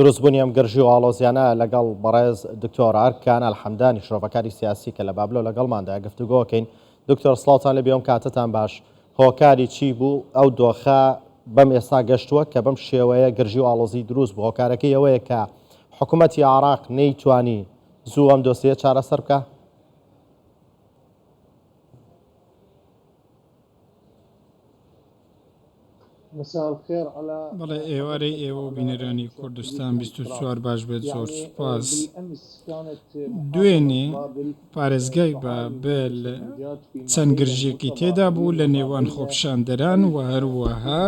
دروستبوونی ئەم گرژی و ئاڵۆزیانە لەگەڵ بەڕێز دکتۆر ئەرکان ئەلحەمدانی شرۆڤەکاری سیاسی کە لە بابلۆ لەگەڵماندایە گفتوگۆکەین. دکتۆر سڵاوتان لێبێ ئەم کاتەتان باش. هۆکاری چی بوو ئەو دۆخە بەم ئێستا گەشتووە کە بەم شێوەیە گرژی و ئاڵۆزی دروست بوو؟ هۆکارەکەی ئەوەیە کە حکوومەتی عێراق نەیتوانی زوو ئەم دۆسیە چارەسەر بکا؟ بەڵێ ئێوارەی ئێوە و بینەرانی کوردستان 24 باش بێت زۆر سوپاس. دوێنێ پارێزگای بابل چەند گرژیەکی تێدا بوو لە نێوان خۆپیشاندەران و هەروەها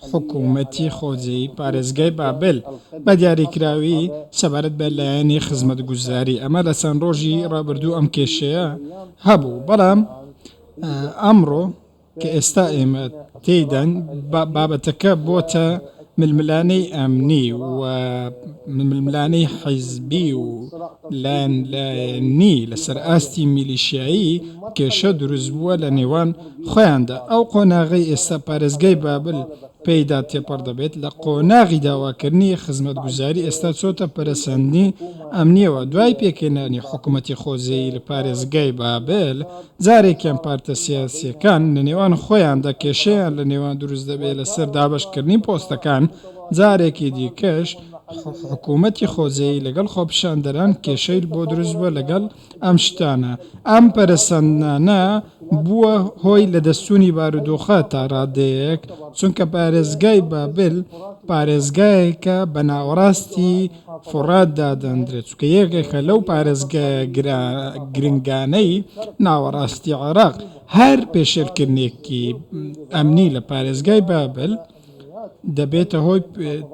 حکوومەتی خۆجێی پارێزگای بابل بە دیاریکراوی سەبارەت بە لایەنی خزمەتگوزاری ئەمە لە چەند ڕۆژی ڕابردوو ئەم کێشەیە هەبوو بەڵام ئەمڕۆ کە ئێستا ئێمە تێیداین بابەتەکە بۆتە ململانێی ئەمنی و ململانێی حیزبی و لایەن لایەنی لەسەر ئاستی میلیشیایی کێشە دروست بووە لە نێوان خۆیاندا ئەو قۆناغەی ئێستا پارێزگای بابل پێیدا تێپەڕ دەبێت لە قۆناغی داواکردنی خزمەتگوزاری ئێستا چۆتە پەرەسەندنی ئەمنیەوە دوای پێکهێنانی حکومەتی خۆجێیی لە پارێزگای بابل جارێکیان پارتە سیاسیەکان لە نێوان خۆیاندا کێشەیان لە نێوان دروست دەبێت لەسەر دابەشکردنی پۆستەکان جارێکی دیکەش حکومەتی خۆجێیی لەگەڵ خۆپیشاندەران کێشەی بۆ دروست بووە لەگەڵ ئەم شتانە، ئەم پەرەسەندنانە بووە هۆی لەدەستچوونی بارودۆخە تا ڕادەیەک، چونکە پارێزگای بابل پارێزگایەکە بە ناوەڕاستی فوڕات دادەنرێت، چونکە یەکێکە لەو پارێزگا گرنگانەی ناوەڕاستی عێراق، هەر پێشێلکردنێکی ئەمنی لە پارێزگای بابل، دەبێتە هۆی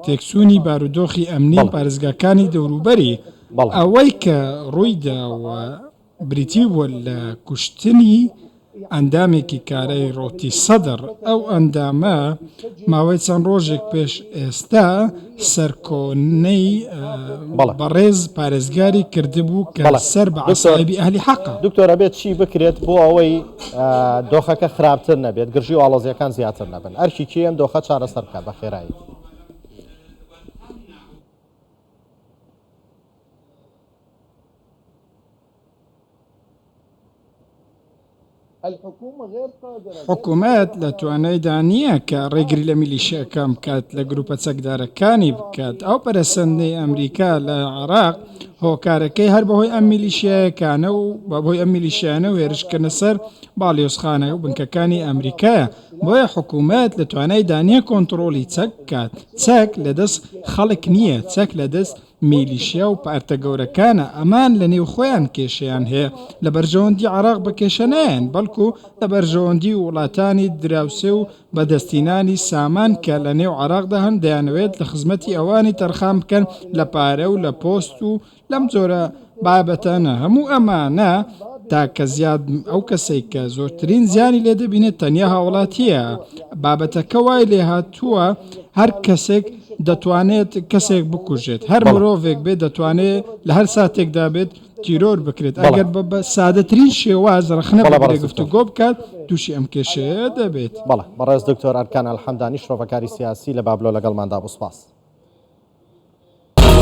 تێکچوونی بارودۆخی ئەمنی پارێزگاکانی دەوروبەری. ئەوەی کە ڕوویداوە بریتی بووە لە کوشتنی ئەندامێکی کارای ڕەوتی سەدر، ئەو ئەندامە ماوەی چەند ڕۆژێک پێش ئێستا سەرکۆنەی بەڕێز پارێزگاری کردبوو کە سەر بە عەسائیبی ئەهلی حەقە. دکتۆر ئەبێت چی بکرێت بۆ ئەوەی دۆخەکە خراپتر نەبێت، گرژی و ئاڵۆزییەکان زیاتر نەبن؟ ئەرکی کێیە ئەم دۆخە چارەسەر بکات بە خێرایی؟ حکومەت لە توانایدا نییە کە ڕێگری لە میلیشیاکان بکات، لە گروپە چەکدارەکانی بکات. ئەو پەرەسەندنەی ئەمریکا لە عێراق هۆکارەکەی هەر بەهۆی ئەم میلیشیایەکانە و بەهۆی ئەم میلیشیانە و هێرشکردنە سەر باڵیۆزخانە و بنکەکانی ئەمریکایە. بۆیە حکومەت لە توانایدا نییە کۆنتڕۆڵی چەک بکات. چەک لەدەست خەڵک نییە، چەک لەدەست میلیشیا و پارتە گەورەکانە، ئەمان لە نێو خۆیان کێشەیان هەیە، لە بەرژەوەندی عێراق بە کێشە نایەن، بەڵکو لە بەرژەوەندی وڵاتانی دراوسێ و بەدەستهینانی سامان کە لە نێو عێراقدا هەن دەیانەوێت لە خزمەتی ئەوانی تەرخان بکەن لە پارە و لە پۆست و لەم جۆرە بابەتانە، هەموو ئەمانە تاکە زیاد ئەو کەسەی کە زۆرترین زیانی لێ دەبینێت تەنیا هاوڵاتییە، بابەتەکە وای لێهاتووە هەر کەسێک دەتوانێت کەسێک بکوژێت، هەر مرۆڤێک بێت دەتوانێت لە هەر ساتێکدا بێت تیرۆر بکرێت، ئەگەر بە سادەترین شێواز ڕەخنە بگرێت گفتوگۆ بکات تووشی ئەم کێشەیە دەبێت. بەڵێ بەڕێز دکتۆر ئەرکان ئەلحەمدانی شرۆڤەکاری سیاسی لە بابلۆ لەگەڵماندا بوو سپاس.